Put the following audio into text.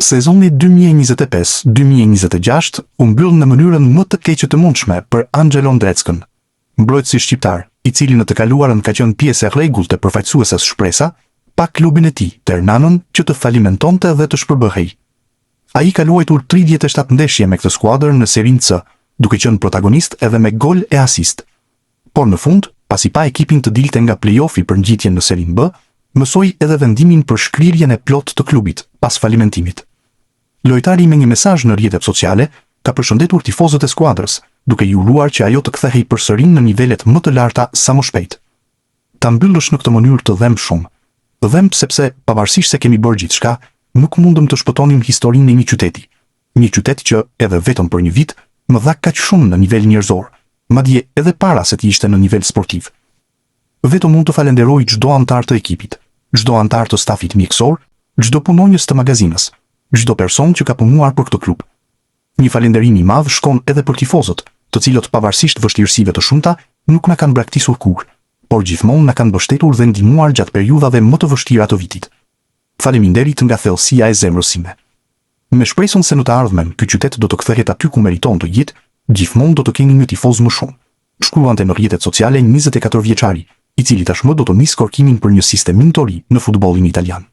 Sezoni 2025, 2026 u mbyll në mënyrën më të keqe të mundshme për Angelo Ndreckën. Mbrojtësi shqiptar, i cili në të kaluarën ka qenë pjesë e rregullt e përfaqësueses Shpresa, pa klubin e tij, Ternanën, që të falimentonte dhe të shpërbëhej. Ai ka luajtur 37 ndeshje me këtë skuadër në Serinë C, duke qenë protagonist edhe me gol e asist. Por në fund, pasi pa ekipin të dilte nga play-off-i për ngjitjen në Serinë B, mësoi edhe vendimin për shkrirjen e plotë të klubit, pas falimentimit. Lojtari me një mesazh në rrjetet sociale ka përshëndetur tifozët e skuadrës, duke i uruar që ajo të kthehej përsëri në nivelet më të larta sa më shpejt. Ta mbyllësh në këtë mënyrë të dhemb shumë. Dhemb sepse, pavarësisht se kemi bërë gjithçka, nuk mundëm të shpëtonim historinë e një qyteti. Një qytet që, edhe vetëm për një vit, më dha kaq shumë në nivel njerëzor, madje edhe para se të ishte në nivel sportiv. Vetëm mund të falenderoj çdo anëtar të ekipit, çdo anëtar të stafit mjekësor, çdo punonjës të magazinës, çdo person që ka punuar për këtë klub. Një falenderim i madh shkon edhe për tifozët, të cilët pavarësisht vështirësive të shumta, nuk na kanë braktisur kurrë, por gjithmonë na kanë mbështetur dhe ndihmuar gjatë periudhave më të vështira të vitit. Faleminderit nga thellësia e zemrës sime. Me shpresën se në të ardhmen ky qytet do të kthehet aty ku meriton të jetë, gjithmonë do të keni një tifoz më shumë, shkruante në rrjetet sociale 24 vjeçari, i cili tashmë do të nisë kërkimin për një sistemim të ri në futbollin italian.